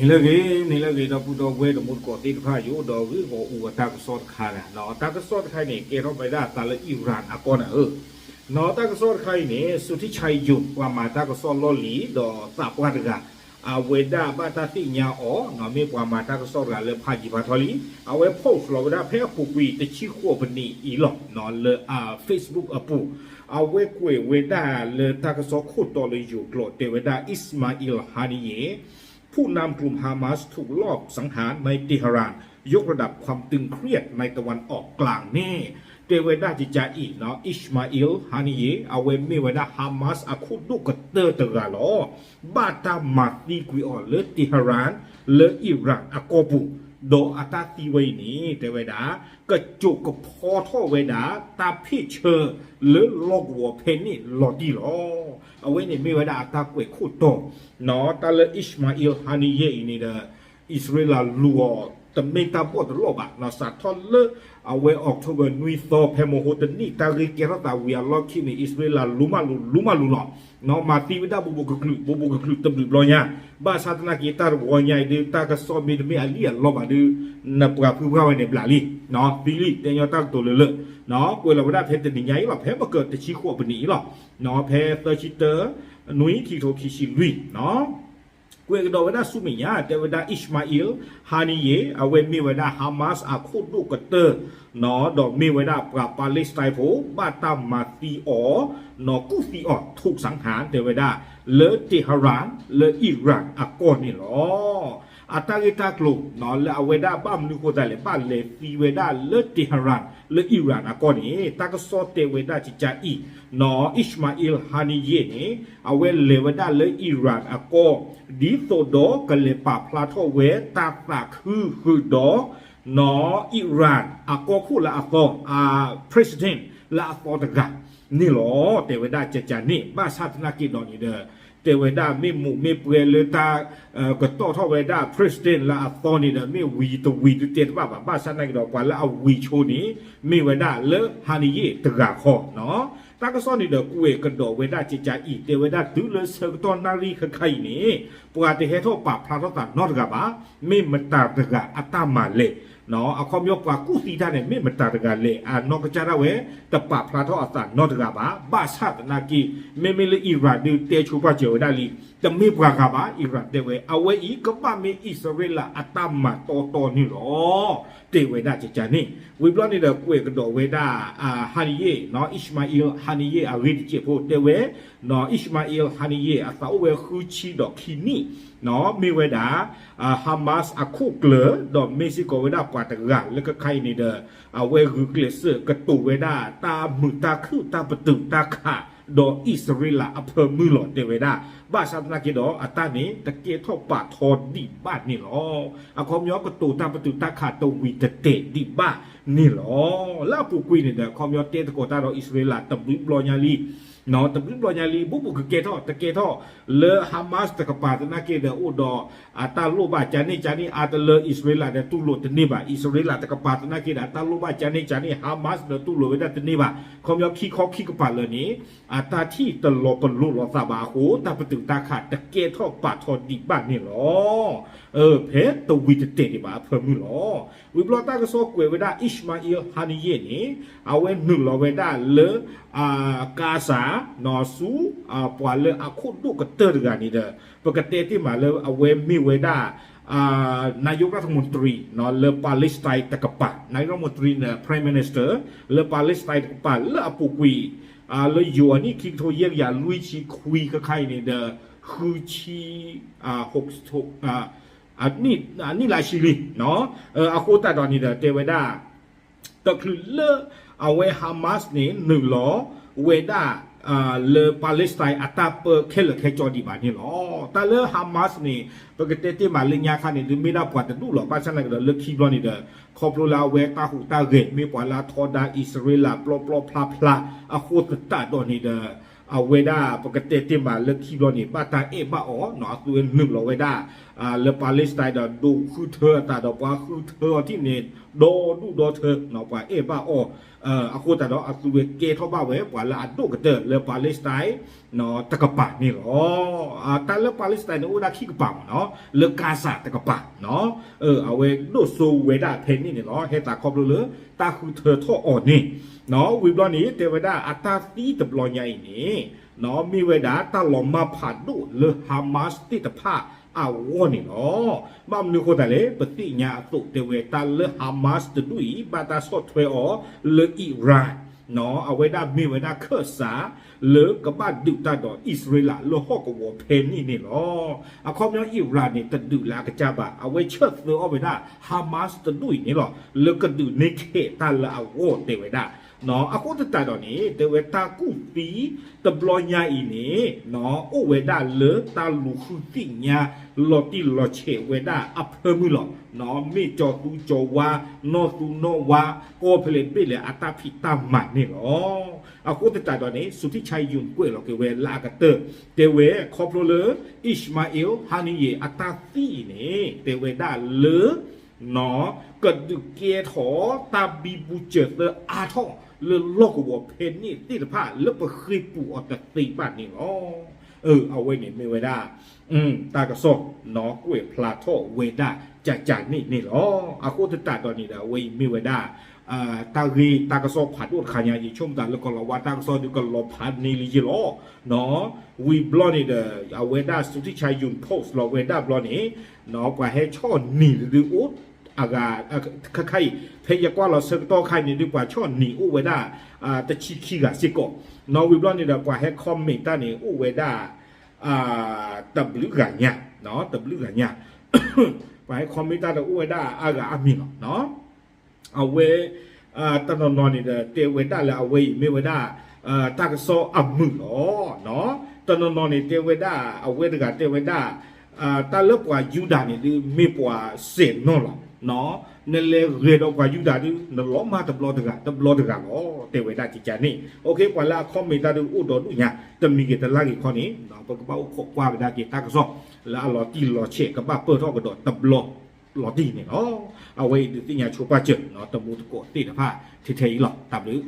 နံၤလၢအဂ့ၤ, နံၤလၢအဂ့ၤ ဒီပုၢ်ဒီဝဲၢ်ဒီးမူသကိးသ့ၣ်တဖၣ် ယအိၣ်ဒီးဂ့ၢ်ဂီၢ်အူအတၢ်ကစီၣ်တခါ, တၢ်ကစီၣ်တခါအံၤန့ၣ် ကဲထီၣ်ဝဲဒၣ်အသးလၢ Iran အကီၢ်န့ၣ်ဧၢ, တၢ်ကစီၣ်တခါအံၤန့ၣ် စူၤထံၣ်ဆၢယိၤ ပှၤမၤတၢ်ကစီၣ်လီၢ်လံၤ ဒီးသးပှၢ်တဂၤ အဝဲဒၣ်ဘၣ်တၢ်သ့ၣ်ညါအီၤ မ့ၢ်ပှၤမၤတၢ်ကစီၣ်တဂၤလၢဖးယံၤဖးထီလံ, အဝဲ post လီၤဝဲဒၣ်ဖဲအပူၤကွံာ်တဆံဃိးပနံးအံၤလီၤ လၢအ Facebook အပူၤ, အဝဲကွဲးဝဲဒၣ်လၢတၢ်ကစီၣ်ခိၣ်တီလၢယိၤကျိာ် တဲဝဲဒၣ် Ismail Haniyeh ผู้นำกลุ่มฮามาสถูกลอบสังหารในเตหะราน ยกระดับความตึงเครียดในตะวันออกกลาง န့ၣ် တဲဝဲဒၣ်ကကးအံၤ Ismail Haniyeh အဝဲမ့ၢ်ဝဲဒၣ် Hamas အခိၣ်ဒိၣ်ကတၢၢ်တဂၤလီၤ. ဘၣ်တၢ်မၤသံကွံာ်အီၤလၢ Tehran လၢ Iran အကီၢ်ပူၤ, ဒီးအတၢ်သံဝဲအံၤန့ၣ် တဲဝဲဒၣ် ကစိာ်ကဖီထီၣ်ဝဲဒၣ် တၢ်ဖ့ၣ်ဆၢလၢလီၢ်ကဝီၤဖဲန့ၣ်လီၤတံၢ်လီၤ. အဝဲန့ၣ်မ့ၢ်ဝဲဒၣ်အတၢ်ကွဲးခိၣ်တီ, တၢ်လၢ Ismail Haniyeh အံၤန့ၣ်ဒီး အံၣ်စရ့လးလူၤအီၤ တမ့ၢ်တၢ်ဘီၣ်တလီၢ်ဘၣ်, စးထီၣ်လၢ အဝဲ October နွံသီ ဖဲမဟိတနံၣ် တၢ်ဂ့ၢ်ကဲထီၣ်သးဝံၤအလီၢ်ခံန့ၣ် အံၣ်စရ့လးလူၤမးလူၤ လူၤမးလူၤလီၤ. မၤသံဝဲဒၣ်ဘူးဘူးကချုး ဘူးဘူးကချုးတဘျုးဘျီညါ, ဘၣ်ဆၣ်သနာ်က့ တၢ်တဝီညါအံၤဒုး တၢ်ကစီၣ်မ့တမ့ၢ်အလံၣ်အလီဘၣ်ဒုး နပှၤဖုဖှၢ်ဝဲန့ၣ်ဘျးလံ, သံလံ တဲညီတၢ်ကတိၤလၢလၢ, ကွဲးလီၤဝဲဒၣ်ဖဲတနံၤညါအံၤလီၤ ဖဲပကၢၢ်တဆံဃိးပနံးအံၤလီၤ, ဖဲသၢဆံတၢ နွံ ခံကထိခံဆံလွံၢ် ကွဲးကဒီးဝဲဒၣ်ဆူမဲာ်ညါ တဲဝဲဒၣ် Ismail Haniyeh အဝဲမ့ၢ်ဝဲဒၣ် Hamas အခိၣ်ဒိၣ်ကတၢၢ်, ဒီးမ့ၢ်ဝဲဒၣ်ပှၤ Palestine ဖိ ဘၣ်တၢ်မၤသံအီၤ, ကူၣ်သံအီၤ ထုးစၣ်ဟၣ် တဲဝဲဒၣ် လၢ Tehran လၢ Iran အကီၢ်န့ၣ်လီၤ. အတၢ်ဂ့ၢ်တၢ်ကျိၤ လၢအဝဲဒၣ်ဘၣ်မနုၤဃိသးလဲၣ် ဘၣ်လဲၤသံဝဲဒၣ်လၢ Tehran လၢ Iran အကီၢ်န့ၣ် တၢ်ကစီၣ်တဲဝဲဒၣ်ကကးအံၤ, Ismail Haniyeh န့ၣ် အဝဲလဲၤဝဲဒၣ်လၢ Iran အကီၢ် ဒ်သိးဒီးကလဲၤပာ်ဖျါထီၣ်ဝဲတၢ်သးခုဃုာ်ဒီး Iran အကီၢ်ခိၣ်လၢအသီ အ president လၢအသီတဂၤန့ၣ်လီၤ. တဲဝဲဒၣ်ကကးန့ၣ် ဘၣ်ဆၣ်သနာ်က့ဒီးန့ၣ်ဒီး တဲဝဲဒၣ်မ့ၢ်မိၢ်မ့ၢ်ပှဲၤလၢတၢ် ကတီၢ်ထီၣ်ဝဲဒၣ် president လၢအသီန့ၣ်ဒီး မ့ၢ်ဝံၤတဝံၤဒုးတဲတဘၣ်ဘၣ်, ဘၣ်ဆၣ်သနာ်က့ဒီး ပှၤလၢအဝံၤဆိန့ၣ် မ့ၢ်ဝဲဒၣ်လၢ Haniyeh တဂၤဃီ တၢ်ကစီၣ်န့ၣ်ဒီးကွဲးကဒီးဝဲဒၣ်ကကးအံၤ တဲဝဲဒၣ်တုၤလၢဆၢကတီၢ်နၣ်ရံၣ်ခဲခါအံၤန့ၣ် ပှၤတဟဲထီၣ်ပာ်ဖျါထီၣ်သးနီတဂၤဘၣ်, မ့ၢ်မတၤတဂၤအတၢ်မၤလဲၣ်, အခီပညီပှၤကူၣ်သံတၢ်န့ၣ် မ့ၢ်မတၤတဂၤလဲၣ် အနီၢ်ကစၢ်ဒၣ်ဝဲ တပာ်ဖျါထီၣ်အသးနီတဂၤဘၣ်, ဘၣ်ဆၣ်သနာ်က့ မ့မ့ၢ်လၢ Iran ဒုးတဲဆိပာ်စၢၤဝဲဒၣ်လံ, တမ့ၢ်ပှၤဂၤဘၣ် Iran တဲဝဲ အဝဲအံၤကဘၣ်မ့ၢ်အံၣ်စရ့လးအတၢ်မၤတီတီန့ၣ်လီၤ. တဲဝဲဒၣ်ကကးန့ၣ် ဝံၤဘျီန့ၣ်ဒီးကွဲးကဒီးဝဲဒၣ် Haniyeh, Ismail Haniyeh အဂ့ၢ်တစဲးဖိတဲဝဲ Ismail Haniyeh အသးအိၣ်ဝဲဃုဆံဒီးခံနံၣ်, မ့ၢ်ဝဲဒၣ် Hamas အခိၣ်ကျၢၢ် ဒီးမ့ၢ်စ့ၢ်ကီးဝဲဒၣ်ပှၤတဂၤလၢခဲခါအံၤန့ၣ်ဒီး အဝဲဂုာ်ကျဲးစၢးကတိၤဝဲဒၣ်တၢ်မုာ်တၢ်ခုၣ်တၢ်ပတုာ်တၢ်ခး ဒီးအံၣ်စရ့လးအဖၢမုၢ်လီၤ တဲဝဲဒၣ်, ဘၣ်ဆၣ်သနာ်က့ဒီး အတၢ်န့ၣ် တကဲထီၣ်ပာ်ထီဒံးဘၣ်န့ၣ်လီၤ. အခီပညီကတိၤတၢ်ပတုာ်တၢ်ခးတဝံၤတတဲာ်ဒံးဘၣ်န့ၣ်လီၤ. လၢအပူၤကွံာ်န့ၣ်ဒီး အခီပညီတဲသကိးတၢ်ဒီးအံၣ်စရ့လးတဘျုးဘျီညါလံ တဘျုးဘျီညါလံ ဘူးဘူးကကဲထီၣ် တကဲထီၣ် လၢ Hamas တကပၤသနာ်က့ဒီး အိၣ်ဒီးအတၢ်လိၣ်ဘၣ်ကန့ၣ်ကန့ၣ် အါတလၢအံၣ်စရ့လးဒီးတူၢ်လိာ်တန့ၢ်ဘၣ်, အံၣ်စရ့လးတကပၤသနာ်က့ဒီး အတၢ်လိၣ်ဘၣ်ကန့ၣ်ကန့ၣ် Hamas ဒီးတူၢ်လိာ်ဝဲဒၣ်တန့ၢ်ဘၣ်, ခီပညီခံခီခံကပၤလၢာ်န့ၣ် အတၢ်ထံၣ်တလီၤပလိာ်လိာ်သးဘၣ်အဃိ တၢ်ပတုာ်တၢ်ခးတကဲထီၣ်ပာ်ထီဒံးဘၣ်န့ၣ်လီၤ. ဖဲတဝံၤတတဲာ်ဒံးဘၣ်အဖၢမုၢ်လီၤ. ဝံၤဘျီတၢ်ကစီၣ်ကွဲးဝဲဒၣ် Ismail Haniyeh န့ၣ် အဝဲနုာ်လီၤဝဲဒၣ်လၢ Gaza ဆူ ပှၤလၢအခိၣ်ဒိၣ်ကတၢၢ်တဂၤန့ၣ်ဒီး ပကတဲတ့ၢ်မးလၢအဝဲမ့ၢ်ဝဲဒၣ် နာယိကရၣ်မတြံ လၢ Palestine တကပၤ, နာယိကရၣ်မတြံန့ၣ် Prime Minister လၢ Palestine တကပၤ လၢအပူၤကွံာ် လၢယိၤအနံၣ်ခံကထိယဲၢ်ကယၤလွံၢ်ဆံခွံခဲခါအံၤန့ၣ်ဒီး ဃုဆံ အနံၣ်လၢဆံလံ အဃိသတးဒီးန့ၣ်ဒီး တဲဝဲဒၣ် တချုးလၢအဝဲ Hamas န့ၣ် နုာ်လီၤဝဲဒၣ် လၢ Palestine အတၢ်ပၢခဲလၢာ်ခဲကၠီဒံးဘၣ်န့ၣ်လီၤ. တၢ်လၢ Hamas န့ၣ် ပကတဲတ့ၢ်မးလၢညါခါန့ၣ် ဒုးမ့ၢ်ဒၣ်ပှၤတဒူၣ်လီၤ. ဘၣ်ဆၣ်သနာ်က့ဒီး လၢခံဘျီန့ၣ်ဒီး ခီဖျိလၢအဝဲတၢ်ဟူးတၢ်ဂဲၤ မ့ၢ်ပှၤလၢအထီဒါအံၣ်စရ့လးပျီပျီဖျါဖျါ အဃိသတးဒီးန့ၣ်ဒီး အဝဲဒၣ်ပကတဲတ့ၢ်မးလၢခံဘျီန့ၣ် ဘၣ်တၢ်အဲၣ်ဘၣ်အီၤနီၤ အသုဝဲနုာ်လီၤဝဲဒၣ် လၢ Palestine ဒီးဒိးဃုထၢအသးဒီးပှၤဃုထၢအီၤထံၣ်န့ၣ် ဒီဒူၣ်ဒီထၢနီၤ ပှၤအဲၣ်ဘၣ်အီၤ အဃိသတးဒီးအသုဝဲကဲထီၣ်ဘၣ်ဝဲပှၤလၢအဒိၣ်ကတၢၢ်လၢ Palestine တကပၤန့ၣ်လီၤ. တၢ်လၢ Palestine န့ၣ် အိၣ်ဝဲဒၣ်ခံကပၤမ့ၢ်နီၤ လၢ Gaza တကပၤနီၤ အဝဲဒိၣ်စိဝဲဒၣ်ဖဲန့ၣ်န့ၣ်လီၤ. ဟဲသးခီဖျိလၢတၢ်ဃုထၢထီၣ်အီၤန့ၣ် ဝံၤဘျီန့ၣ် တဲဝဲဒၣ်အတၢ်သံတဘျီညါအံၤန့ၣ် မ့ၢ်ဝဲဒၣ်တၢ်လီၤမၢ်ဖးဒိၣ်လၢ Hamas သ့ၣ်တဖၣ်အဂီၢ်န့ၣ်လီၤ. ဘၣ်မနုၤအဃိသတးလဲၣ် ပသ့ၣ်ညါအသိးတဲဝဲတၢ်လၢ Hamas တဒူၣ်အံၤ ဘၣ်တၢ်ဆီၣ်ထွဲအီၤလၢ Iran အဝဲဒၣ်မ့ၢ်ဝဲဒၣ်ခၢၣ်စး လၢကဘၣ်ဒုးတၢ်ဒီးအံၣ်စရ့လးလၢဟီၣ်ကဝီၤဖဲန့ၣ်န့ၣ်လီၤ. အခီပညီ Iran န့ၣ် တဒုးလၢအကစၢ်ဘၣ် အဝဲဆၢၣ်သၢအီၣ်ဝဲဒၣ် Hamas တဒူၣ်အံၤန့ၣ်လီၤ လၢကဒုးန့ၢ်ခဲးတၢ်လၢအဂီၢ်တဲဝဲဒၣ် အဃိသတးဒီးန့ၣ် တဲဝဲတၢ်ကူၣ်သံတဘျီညါအံၤန့ၣ် အိၣ်ဝဲဒၣ်လၢတၢ်လူၤဃုသ့ၣ်ညါ လီၤတံၢ်လီၤဆဲးဝဲဒၣ်အဖၢမုၢ်လီၤ. မ့ၢ်ကၠီၤသူကၠီၤဝါ နီၢ်သူနီၢ်ဝါ ကီၢ်ဖဲလဲၣ်ဘ့ၣ်လဲၣ်အတၢ်ဖံးတၢ်မၤန့ၣ်လီၤ. အဃိသတးဒီးန့ၣ် စူၤထံၣ်ဆါယုၢ်ကွဲးလီၤက့ၤဝဲလၢအကတၢၢ် တဲဝဲခီဖျိလၢ Ismail Haniyeh အတၢ်သံအံၤန့ၣ် တဲဝဲဒၣ်လၢ ကဒုးကဲထီၣ်တၢ်ဘံဘူစၢၤသၢအါထီၣ်လၢလီၢ်ကဝီၤဖဲန့ၣ်သ့ၣ်တဖၣ်လၢပဃ့ၢ်ပူၤအီၤတသ့ဘၣ်န့ၣ်လီၤ. အဝဲန့ၣ်မ့ၢ်ဝဲဒၣ် တၢ်ကစီၣ်နီၣ်ကွဲးဖျါထီၣ်ဝဲဒၣ်ကကန့ၣ်န့ၣ်လီၤ. အဃိသတးဒီးန့ၣ်ဒီး အဝဲအံၤမ့ၢ်ဝဲဒၣ် တၢ်ဂ့ၢ်တၢ်ကစီၣ်ဖးဒိၣ်တခါညါ ယဆိကမိၣ်သးလၢကလီၤဝါတၢ်ကစီၣ်ဒုးကလီၤဖးန့ၢ်လံယ့လီၤ. ဝံၤဘျီန့ၣ်ဒီး အဝဲဒၣ် စူၤထံၣ်ဆါယုၢ် post လီၤဝဲဒၣ်ဘျီန့ၣ် ပှၤဟဲဆီၣ်နံၤဒုးအိၣ်အဂၤ ခါခါအံၤ ဖဲယကွၢ်လီၤဆၢကတီၢ်ခါအံၤန့ၣ်ဒုး ပှၤဆီၣ်နံၤအိၣ်ဝဲဒၣ် တဆံခံဂၤစ့ၢ်ကီး နီၣ်ဝံၤဘျီန့ၣ်ဒီး ပှၤဟဲ comment တၢ်န့ၣ် အိၣ်ဝဲဒၣ် တဘျုးဂၤညါ, တဘျုးဂၤညါ, ပှၤဟဲ comment တၢ်ဒီးအိၣ်ဝဲဒၣ်အါဂၤအါမံၤလီၤ. အဝဲ တနီၤနီၤန့ၣ်ဒီး တဲဝဲဒၣ်လၢအဝဲအံၤမ့ၢ်ဝဲဒၣ် တၢ်ကစီၣ်အမုာ်လီၤ. တနီၤနီၤန့ၣ်တဲဝဲဒၣ် အဝဲတဂၤတဲဝဲဒၣ် တၢ်လၢပှၤယူဒၤန့ၣ်ဒုး မ့ၢ်ပှၤစဲးနီၣ်လီၤ. နလဲၤဂဲၤဒီးပှၤယူဒၤဒုး နလီၤမၢ်တဘျီတဂၤ တဘျီတဂၤလီၤ တဲဝဲဒၣ်ကကန့ၣ်. ပှၤလၢအ comment တၢ်ဒုးအိၣ်ဒီဒူၣ်ညါ တမံၤဂ့ၤတလါဂ့ၤခီန့ၣ် ပကဘၣ်အိၣ်ခိးကွၢ်ကဒါက့ၤတၢ်ကစီၣ် လၢအလီၤတံၢ်လီၤဆဲးကဘၣ်ပၢၢ်ထီၣ်ကဒီးတဘျီလီၤတံၢ်န့ၣ်လီၤ. အဝဲအံၤဒုးသ့ၣ်ညါဆိပာ်စၢၤ တမူတကိးသ့ၣ်တဖၣ်ထဲထဲအံၤလီၤ. တၢ်ဘျုး